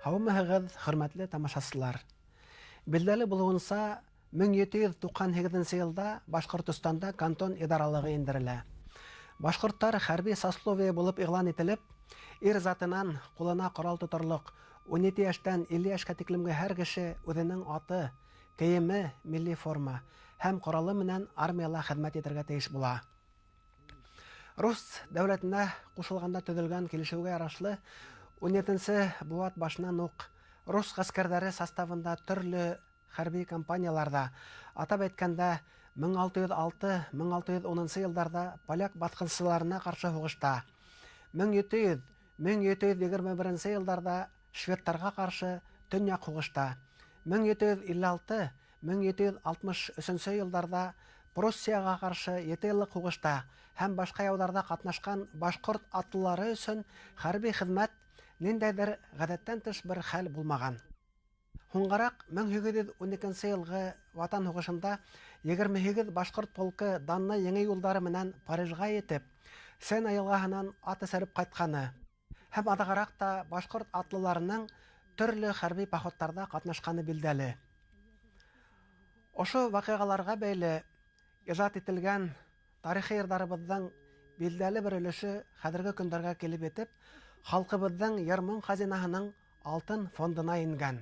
Һаумыһығыҙ, хөрмәтле тамашасылар. Билдәле булыуынса, 1798 йылда Башҡортостанда кантон идаралығы индерелә. Башҡорттар хәрби сословие булып иғлан ителеп, ир затынан ҡулына ҡорал тоторлоҡ 17 йәштән 50 йәшкә тиклемге һәр кеше үҙенең аты, кейеме, милли форма һәм ҡоралы менән армияла хеҙмәт итергә тейеш була. Рус дәүләтенә ҡушылғанда төҙөлгән килешеүгә ярашлы 17-нсе быуат башынан уҡ рус ғәскәрҙәре составында төрлө хәрби кампанияларҙа, атап әйткәндә, 1606-1610 йылдарҙа поляк баҫҡынсыларына ҡаршы һуғышта, 1700-1721 йылдарҙа шведтарға ҡаршы төньяҡ һуғышта, 1756-1763 йылдарҙа Пруссияға ҡаршы 7 йыллыҡ һуғышта һәм башҡа яуҙарҙа ҡатнашҡан башҡорт атлылары өсөн хәрби хеҙмәт ниндәйҙер ғәҙәттән тыш бер хәл булмаған. Һуңғараҡ 1812 йылғы Ватан һуғышында 28 башҡорт полкы данлы еңеү юлдары менән Парижға етеп, Сена йылғаһынан ат эсереп ҡайтҡаны һәм аҙағыраҡ та башҡорт атлыларының төрлө хәрби походтарҙа ҡатнашҡаны билдәле. Ошо ваҡиғаларға бәйле ижад ителгән тарихи йырҙарыбыҙҙың билдәле бер өлөшө хәҙерге көндәргә килеп етеп, халҡыбыҙҙың йыр-моң хазинаһының алтын фондына ингән.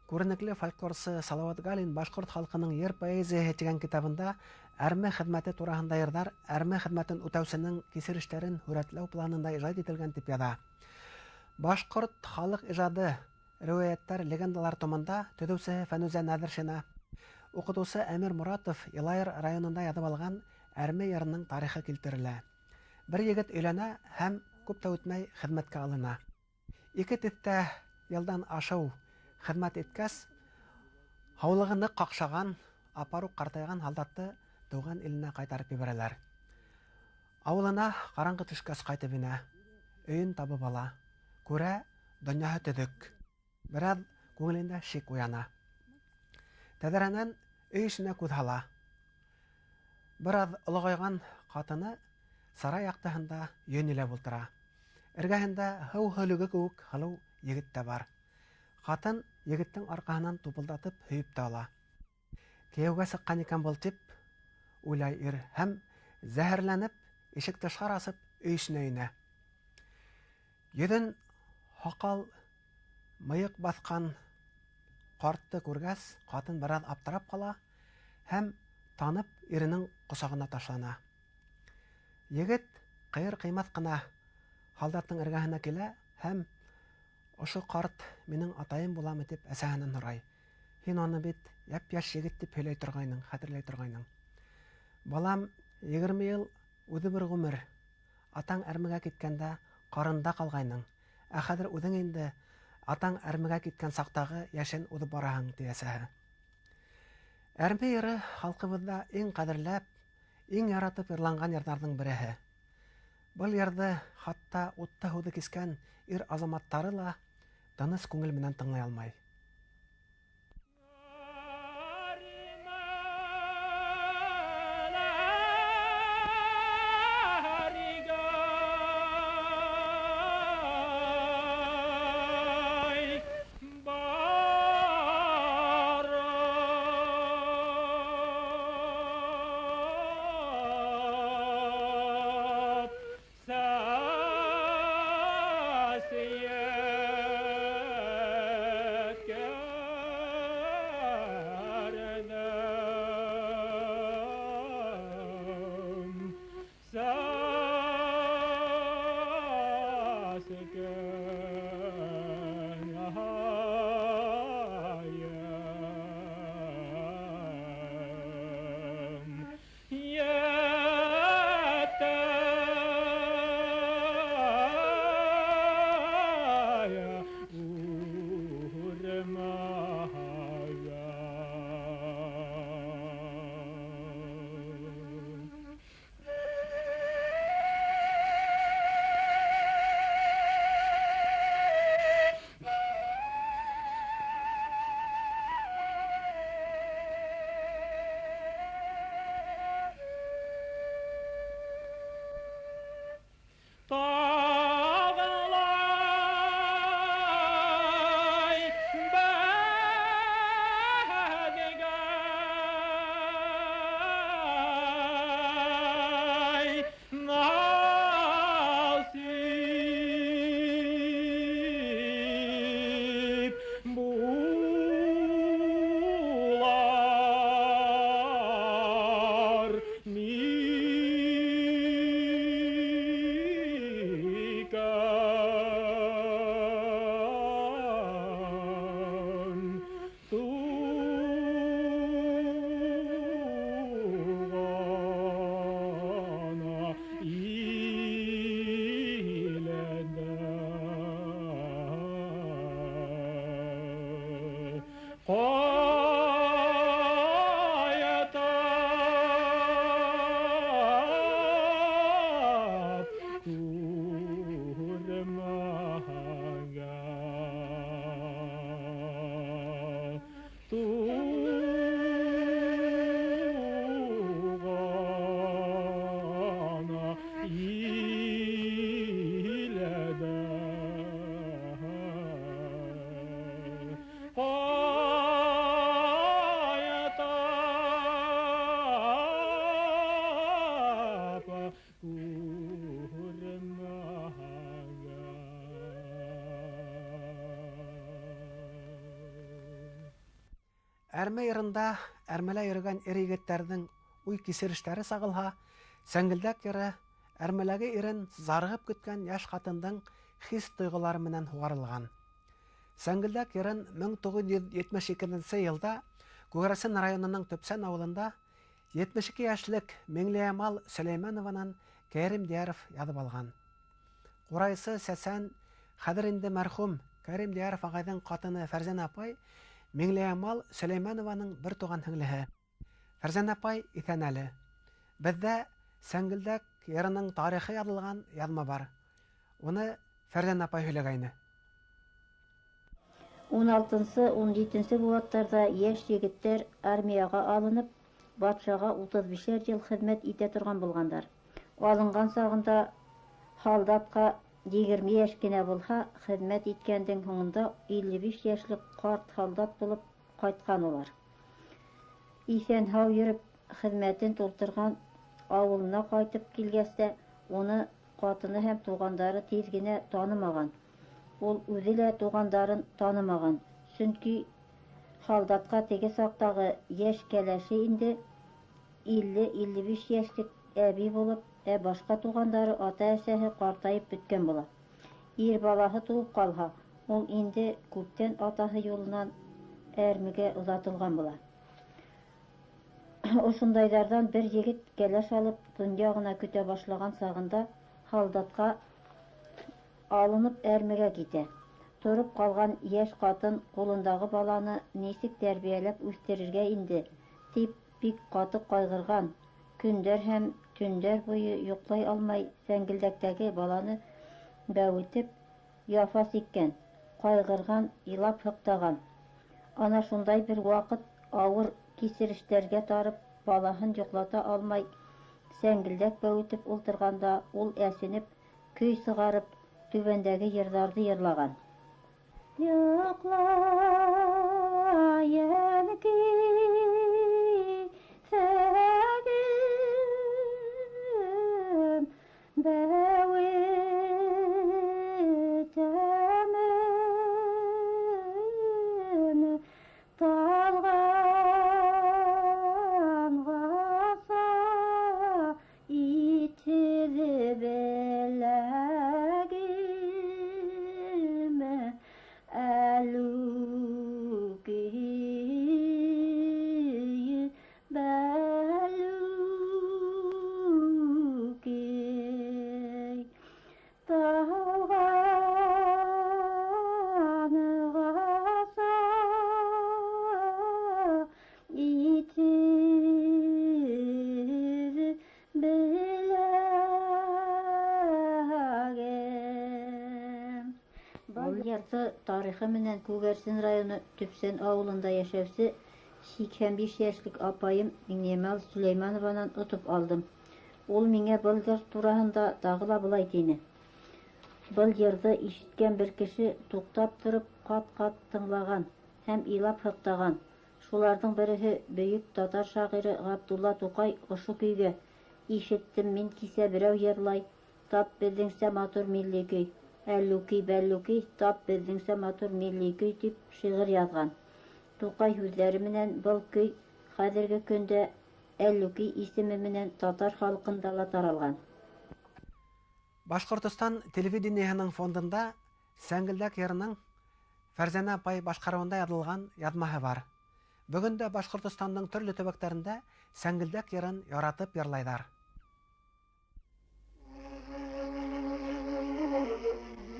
Күренекле фольклорсы Салауат Галин башҡорт халҡының йыр поэзияһы тигән китабында әрме хеҙмәте тураһында йырҙар әрме хеҙмәтен үтәүсенең кисерештәрен һүрәтләү планында ижад ителгән тип яҙа. Башҡорт халыҡ ижады риүәйәттәр, легендалар томында төҙөүсеһе Фәнүзә Нәҙершина, уҡытыусы Әмир Моратов Илайыр районында яҙып алған әрме йырының тарихы килтерелә. Бер егет өйләнә һәм күп тә үтмәй хеҙмәткә алына. 2 тиҫтә йылдан ашыу хеҙмәт иткәс, һаулығы ныҡ ҡаҡшаған, апаруҡ ҡартайған һалдатты тыуған иленә ҡайтарып ебәрәләр. Ауылына ҡараңғы төшкәс ҡайтып инә, өйөн табып ала. Күрә, донъяһы төҙөк. Бер аҙ күңелендә шик уяна. Тәҙрәнән өй эсенә күҙ һала. Бер аҙ олоғайған ҡатыны сарай яҡтыһында йөн иләп ултыра. Эргәһендә һыу һөлөгө кеүек һылыу егет тә бар. Ҡатын егеттең арҡаһынан тупылдатып һөйөп тә ала. Кейәүгә сыҡҡан икән был тип уйлай ир һәм зәһәрләнеп ишек тышҡа асып өй эсенә инә. Йөҙөн һаҡал мыйыҡ баҫҡан ҡартты күргәс, ҡатын бер аҙ аптырап ҡала һәм танып иренең ҡосағына ташлана. Егет ҡыйыр-ҡыймаҫ ҡына һалдаттың эргәһенә килә һәм ошо ҡарт минең атайым буламы тип әсәһенән һорай. Һин уны бит йәп-йәш егет тип һөйләй торғайның, хәтерләй торғайның. Балам, 20 йыл үҙе бер ғүмер. Атаң әрмегә киткәндә ҡарында ҡалғайның. Ә хәҙер үҙең инде атаң әрмегә киткән саҡтағы йәшен уҙып бараһың, ти әсәһе. Әрме йыры халҡыбыҙҙа иң ҡәҙерләп, иң яратып йырланған йырҙарҙың береһе. Был йырҙы хатта утта һыуҙы кискән ир азаматтары ла тыныс күңел менән тыңлай алмай. Әрмә йырында әрмәлә йөрөгән ир-егеттәрҙең уй-кисерештәре сағылһа, Сәңгелдәк йыры әрмәләге ирен зарығып көткән йәш ҡатындың хис-тойғолары менән һуғарылған. Сәңгелдәк йырын 1972 йылда Күгәрсен районының Төпсән ауылында 72 йәшлек Миңлеямал Сөләймәнованан Кәрим Дияров яҙып алған. Ҡурайсы сәсән, хәҙер инде мәрхүм Кәрим Дияров ағайҙың ҡатыны Фәрзәнә апай Миңлеямал Сөләймәнованың бер туған һеңлеһе. Фәрзәнә апай иҫән әле. Беҙҙә Сәңгелдәк йырының тарихы яҙылған яҙма бар. Уны Фәрзәнә апай һөйләгәйне. 16-17 быуаттарҙа йәш егеттәр армияға алынып, батшаға 35 йыл хеҙмәт итә торған булғандар. Алынған сағында һалдатҡа 20 йәш кенә булһа, хеҙмәт иткәндең һуңында 55 йәшлек ҡарт һалдат булып ҡайтҡан улар. Иҫән-һау йөрөп хеҙмәтен тултырған ауылына ҡайтып килгәс тә, уны ҡатыны һәм туғандары тиҙ генә танымаған. Ул үҙе лә туғандарын танымаған, сөнки һалдатҡа теге саҡтағы йәш кәләше инде 50-55 йәшлек әбей булып, ә башҡа туғандары ата-әсәһе ҡартайып бөткән була. Ир балаһы тыуып ҡалһа, ул инде күптән атаһы юлынан әрмегә оҙатылған була. Ошондайҙарҙан бер егет кәләш алып, донъя ғына көтә башлаған сағында һалдатҡа алынып әрмегә китә. Тороп ҡалған йәш ҡатын ҡулындағы баланы нисек тәрбиәләп үҫтерергә инде, тип бик ҡаты ҡайғырған. Көндәр һәм төндәр буйы йоҡлай алмай сәңгелдәктәге баланы бәүетеп яфа сиккән, ҡайғырған, илап һыҡтаған. Ана шундай бер ваҡыт ауыр кисерештәргә тарып, балаһын йоҡлата алмай сәңгелдәк бәүетеп ултырғанда, ул әсенеп, көй сығарып, түбәндәге йырҙарҙы йырлаған. Йоҡла, йәнкәй, сәгем, бәүетәмен, талғанға итеҙ беләгем, әлүкей, бәлүкей, талғанға итеҙ беләгем. Был йырҙы тарихы менән Күгәрсен районы Төпсән ауылында йәшәүсе 85 йәшлек апайым Миңлеямал Сөләймәнованан отоп алдым. Ул миңә был йыр тураһында тағы ла былай тине. Был йырҙы ишеткән бер кеше туҡтап тороп ҡат-ҡат тыңлаған һәм илап һыҡтаған. Шуларҙың береһе бөйөк татар шағиры Ғабдулла Туҡай ошо көйгә: «Ишеттем мин кисә берәү йырлай, тап беҙҙеңсә матур милли көй, әллүки бәллүки, тап беҙҙеңсә матур милли көй», тип шиғыр яҙған. Туҡай һүҙҙәре менән был көй хәҙерге көндә әллүки исеме менән татар халҡында ла таралған. Башҡортостан телевидениеһының фондында Сәңгелдәк йырының Фәрзәнә апай башҡарыуында яҙылған яҙмаһы бар. Бөгөн дә Башҡортостандың төрлө төбәктәрендә Сәңгелдәк йырын яратып йырлайҙар.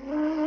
Thank you.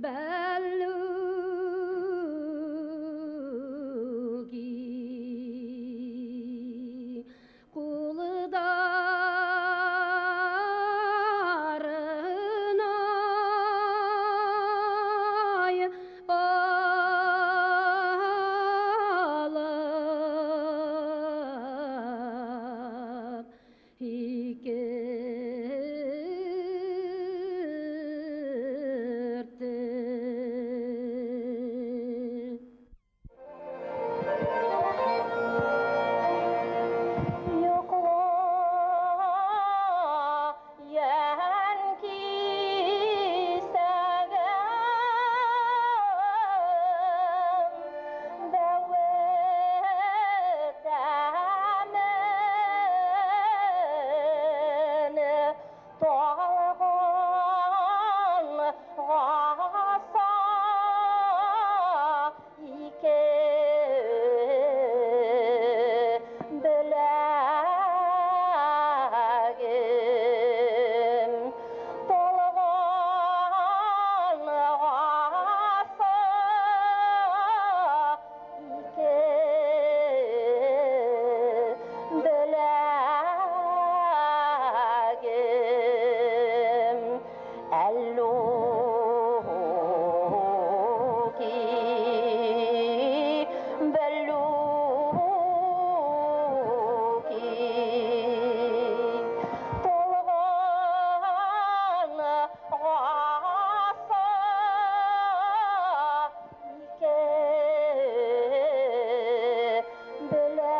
Бәллүки ҡулдарына алып һикертте. Йоҡла, йән кисәгем, бәүетәмен, талған ғаса ике беләгем, талған ғаса ике беләгем, әллүки, бәллүки, талған ғаса ике беләгем.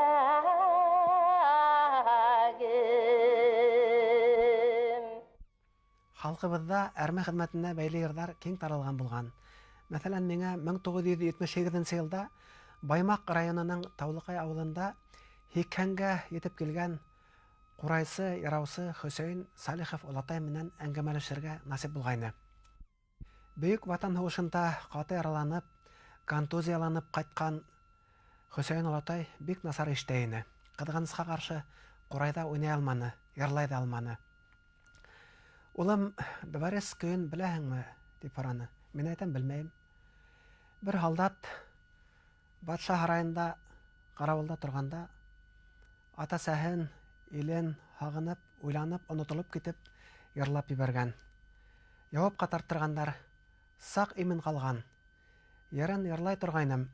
Халҡыбыҙҙа әрмә хеҙмәтенә бәйле йырҙар киң таралған булған. Мәҫәлән, миңә 1978 йылда Баймаҡ районының Таулыҡай ауылында һикһәнгә етеп килгән ҡурайсы, йыраусы Хөсәйен Салихов олатай менән әңгәмәләшергә насип булғайны. Бөйөк Ватан һуғышында ҡаты яраланып, контузияланып ҡайтҡан Хөсәйен олатай бик насар ишетә ине. Ҡыҙғанысҡа ҡаршы ҡурайҙа уйнай алманы, йырлай ҙа алманы. Улым, дворец көйөн беләһеңме? Тип һораны. Мин әйтәм, белмәйем. Бер һалдат батша һарайында ҡарауылда торғанда ата-әсәһен, илен һағынып, уйланып, онотолоп китеп йырлап ебәргән. Яуапҡа тарттырғандар, саҡ имен ҡалған. Йырын йырлай торғайным.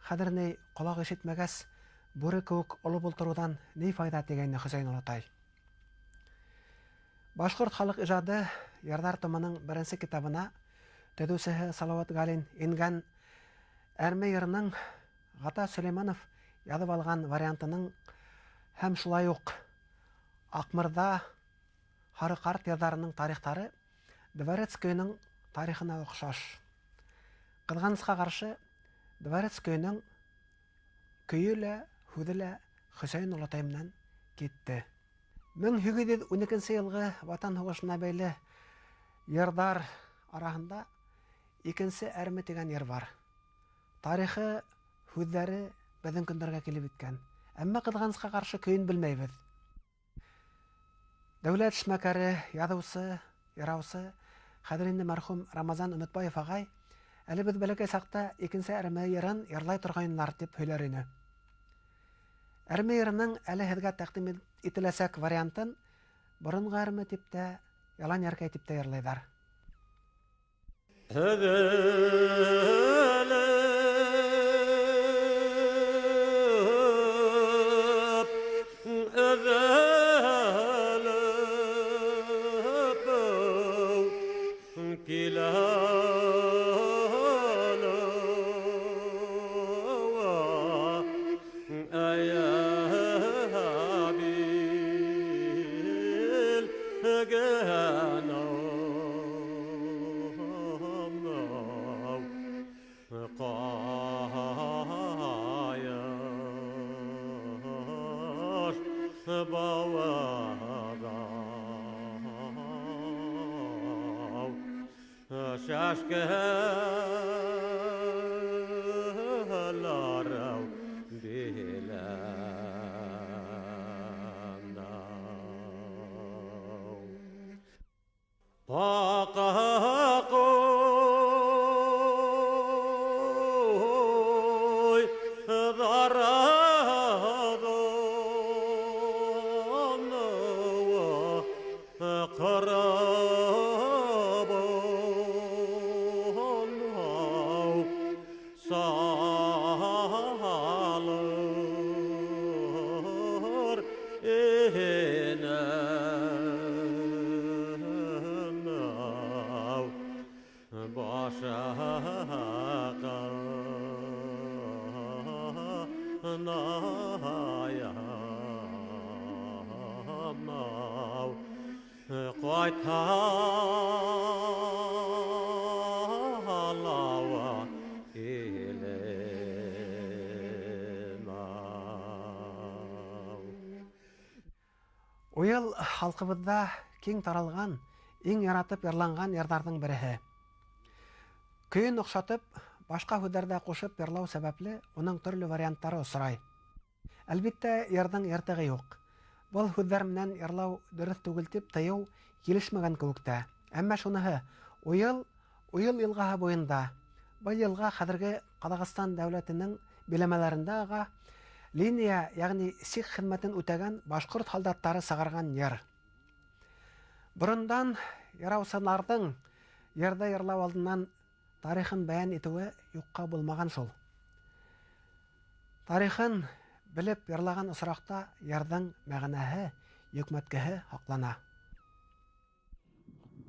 Хәҙер ни ҡолаҡ ишетмәгәс, бүре кеүек оло бултырыуҙан ни файҙа тигәйне Хөсәйен олатай. Башҡорт халыҡ ижады йырҙар томының беренсе китабына төҙөүсеһе Салауат Галин ингән әрмә йырының Ғата Сөләймәнов яҙып алған вариантының һәм шулай уҡ Аҡмырҙа Һары ҡарт йырҙарының тарихтары Дворец көйөнөң тарихына оҡшаш. Ҡыҙғанысҡа ҡаршы, Дворец көйөнөң көйө лә, һүҙе лә Хөсәйен олатай менән китте. 1812 йылғы Ватан һуғышына бәйле йырҙар араһында икенсе әрме тигән йыр бар. Тарихы, һүҙҙәре беҙҙең көндәргә килеп еткән. Әммә ҡыҙғанысҡа ҡаршы көйөн белмәйбеҙ. Дәүләт эшмәкәре, яҙыусы, йыраусы, хәҙер инде мәрхүм Рамазан Өмөтбаев ағай әле беҙ бәләкәй саҡта икенсе әрме йырын йырлай торғайнылар тип һөйләр ине. Әрме йырының әле һеҙгә тәҡдим ителәсәк вариантын боронғо әрме тип тә, ялан йәркәй тип тә йырлайҙар. Өҙөлөп, өҙөлөп килә Уйыл халҡыбыҙҙа киң таралған, иң яратып йырланған йырҙарҙың береһе. Көйөн оҡшатып, башҡа һүҙҙәрҙә ҡушып йырлау сәбәпле уның төрлө варианттары осрай. Әлбиттә, йырҙың йыртығы юҡ. Был һүҙҙәр менән йырлау дөрөҫ түгел тип тыйыу килешмәгән кеүек тә. Әммә шуныһы, Уйыл, Уйыл йылғаһы буйында. Был йылға хәҙерге Ҡаҙағстан дәүләтенең биләмәләрендә аға. Линия, йәғни сик хеҙмәтен үтәгән башҡорт һалдаттары сығарған йыр. Борондан йыраусыларҙың йырҙы йырлау алдынан тарихын бәйән итеүе юҡҡа булмаған шул. Тарихын белеп йырлаған осраҡта йырҙың мәғәнәһе, йөкмәткеһе һаҡлана.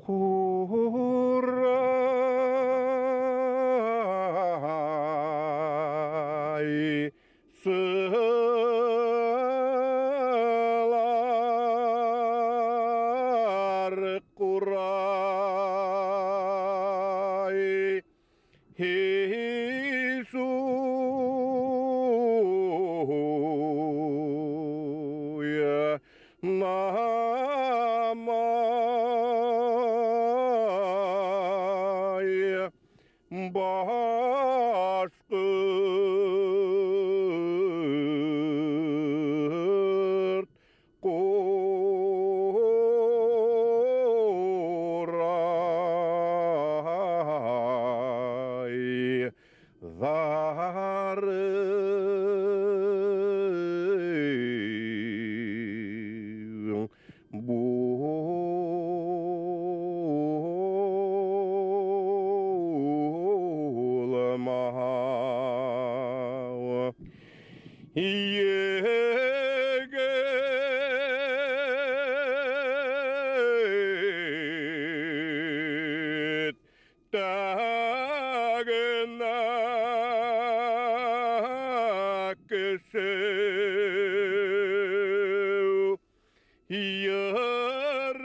Ҡурай сылар ҡурай һис уйнамай башҡорт ҡурай ҙары булмау. Егет тәгенә кеше йыр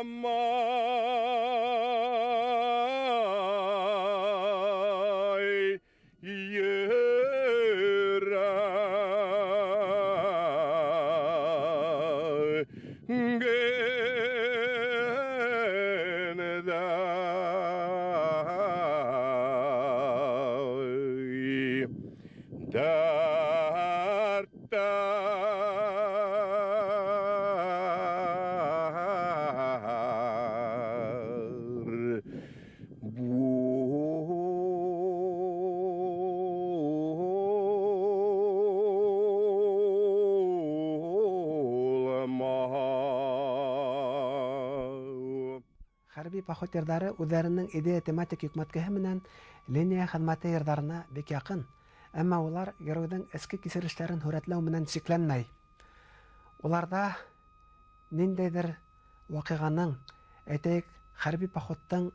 йырламай йөрәгендә дәрттәр булмау. Хәрби поход йырҙары үҙҙәренең идея-тематик йөкмәткеһе менән линия хеҙмәте йырҙарына бик яҡын. Әммә улар геройҙың эске кисерештәрен һүрәтләү менән сикләнмәй. Уларҙа ниндәйҙер ваҡиғаның, әйтәйек, хәрби походтың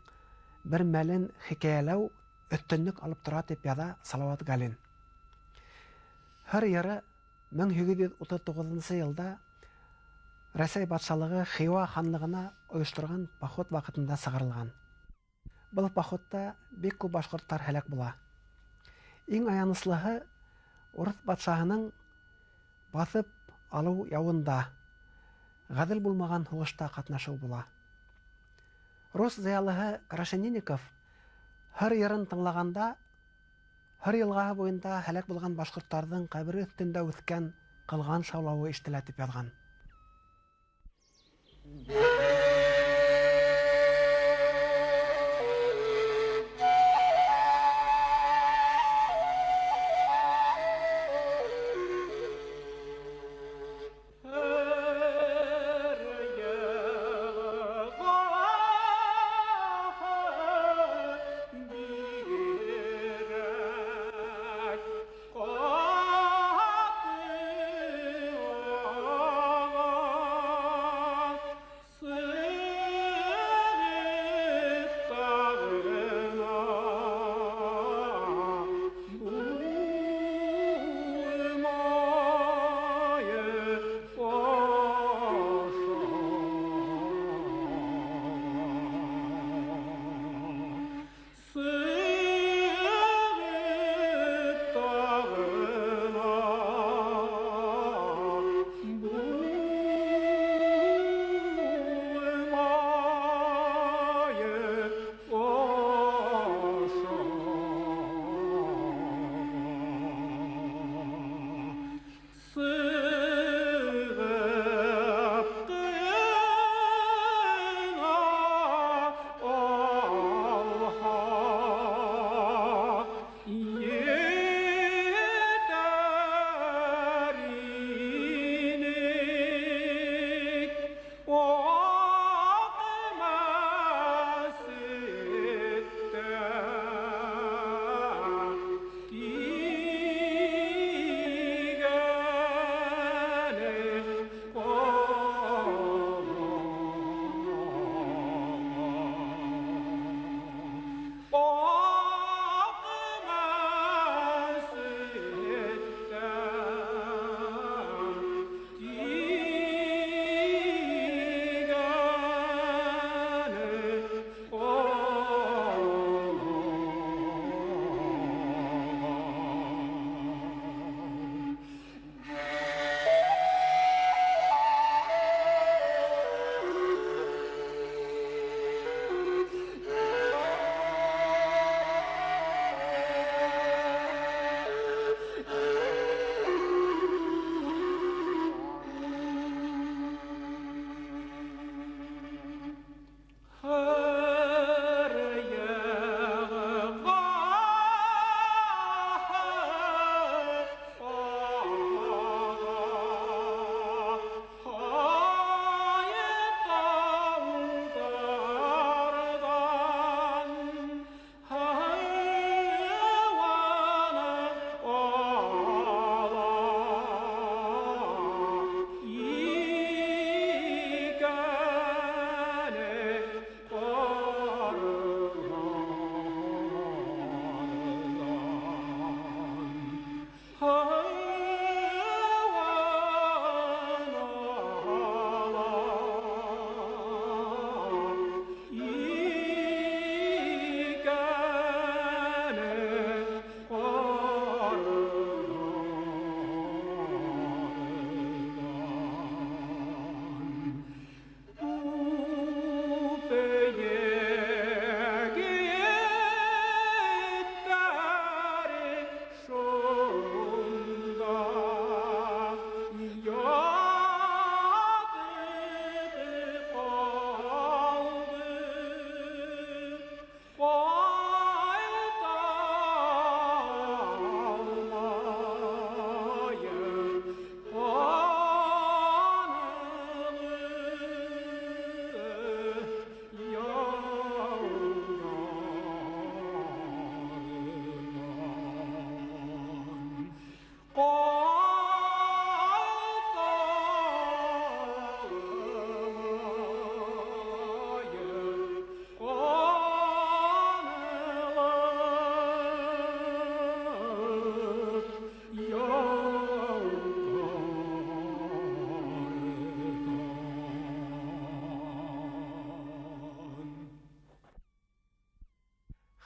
бер мәлен хикәйәләү өҫтөнлөк алып тора тип яҙа Салауат Галин. Һыр йыры 1839 йылда Рәсәй батшалығы Хиуа ханлығына ойошторған поход ваҡытында сығарылған. Был походта бик күп башҡорттар һәләк була. Иң аяныслыһы урыҫ батшаһының баҫып алыу яуында ғәҙел булмаған һуғышта ҡатнашыу була. Рус зыялыһы Крашенинников һыр йырын тыңлағанда Һыр йылғаһы буйында һәләк булған башҡорттарҙың ҡәбере өҫтөндә үҫкән ҡылған шаулауы ишетелә тип яҙған.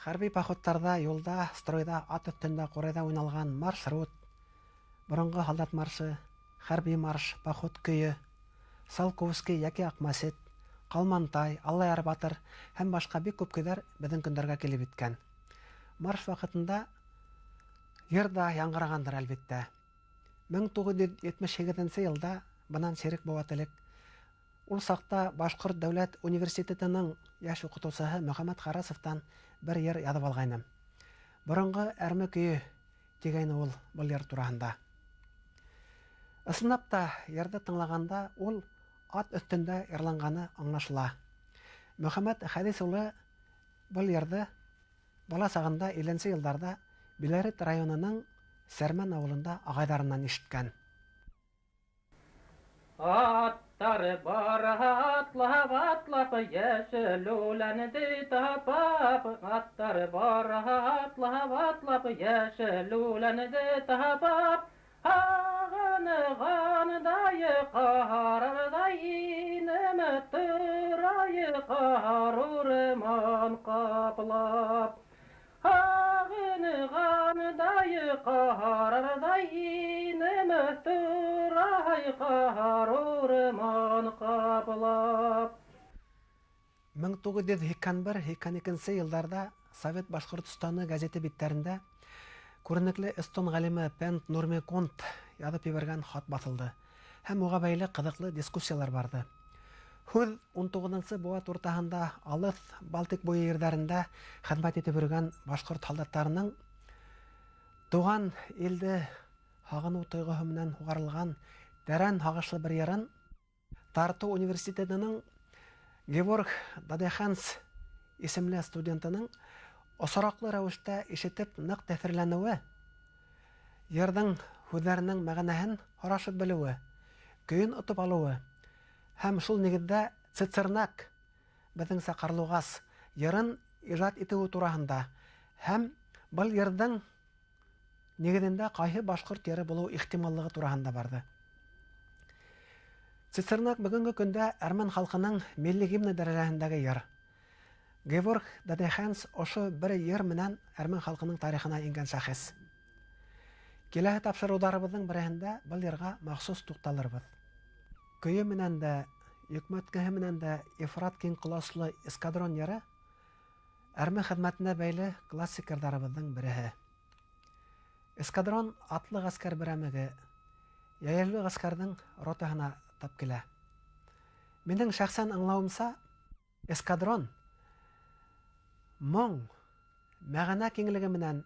Хәрби походтарҙа, юлда, стройҙа, ат өҫтөндә, ҡурайҙа уйналған маршрут, боронғо һалдат маршы, хәрби марш, поход көйө, Салковский йәки Аҡмәсет, Ҡалмантай, Аллаяр батыр һәм башҡа бик күп көйҙәр беҙҙең көндәргә килеп еткән. Марш ваҡытында йыр ҙа яңғырағандыр, әлбиттә. 1978 йылда, бынан сирек быуат элек, ул саҡта Башҡорт дәүләт университетының йәш уҡытыусыһы Мөхәммәт Харасовтан бер йыр яҙып алғайным. Боронғо әрме көйө тигәйне ул был йыр тураһында. Ысынлап та, йырҙы тыңлағанда ул ат өҫтөндә йырланғаны аңлашыла. Мөхәммәт Хәдис улы был йырҙы бала сағында 50-нсе йылдарҙа Биләрет районының Сәрмән ауылында ағайҙарынан ишеткән. Аттар бар атлап атлап йәшел үләнде тапап, аттар бар атлап атлап йәшел үләнде тапап, һағынғандай ҡарарҙай инем, тырай ҡар урман ҡаплап. Һағынғандай ҡарарҙай инем, тырай ҡар урман ҡаплап. 1981-82 йылдарҙа Совет Башҡортостаны гәзите биттәрендә күренекле эстон ғалимы Пент Нурмиконт яҙып ебәргән хат баҫылды һәм уға бәйле ҡыҙыҡлы дискуссиялар барҙы. Һүҙ 19-нсы быуат уртаһында алыҫ Балтик буйы ерҙәрендә хеҙмәт итеп йөрөгән башҡорт һалдаттарының тыуған илде һағыныу тойғоһо менән һуғарылған тәрән һағышлы бер йырын Тарту университетының Геворг Дадеханс исемле студентының осраҡлы рәүештә ишетеп ныҡ тәьҫирләнеүе, йырҙың һүҙҙәренең мәғәнәһен һорашып белеүе, көйөн отоп алыуы һәм шул нигеҙҙә Цицернак, беҙҙеңсә Ҡарлуғас, йырын ижад итеүе тураһында һәм был йырҙың нигеҙендә ҡайһы башҡорт йыры булыу ихтималлығы тураһында барҙы. Цицернак бөгөнгө көндә әрмән халҡының милли гимны дәрәжәһендәге йыр. Геворг Дадеханс ошо бер йыр менән әрмән халҡының тарихына ингән шәхес. Киләһе тапшырыуҙарыбыҙҙың береһендә был йырға махсус туҡталырбыҙ. Көйө менән дә, йөкмәткеһе менән дә ифрат киң ҡоласлы эскадрон йыры әрмән хеҙмәтенә бәйле классик йырҙарыбыҙҙың береһе. Эскадрон атлы ғәскәр берәмеге, йәйәүле ғәскәрҙең ротаһына тап килә. Минең шәхсән аңлауымса, эскадрон моң, мәғәнә киңлеге менән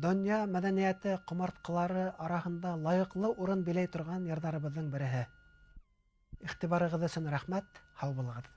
донъя мәҙәниәте ҡомартҡылары араһында лайыҡлы урын биләй торған йырҙарыбыҙҙың береһе. Иғтибарығыҙ өсөн рәхмәт, һау булығыҙ.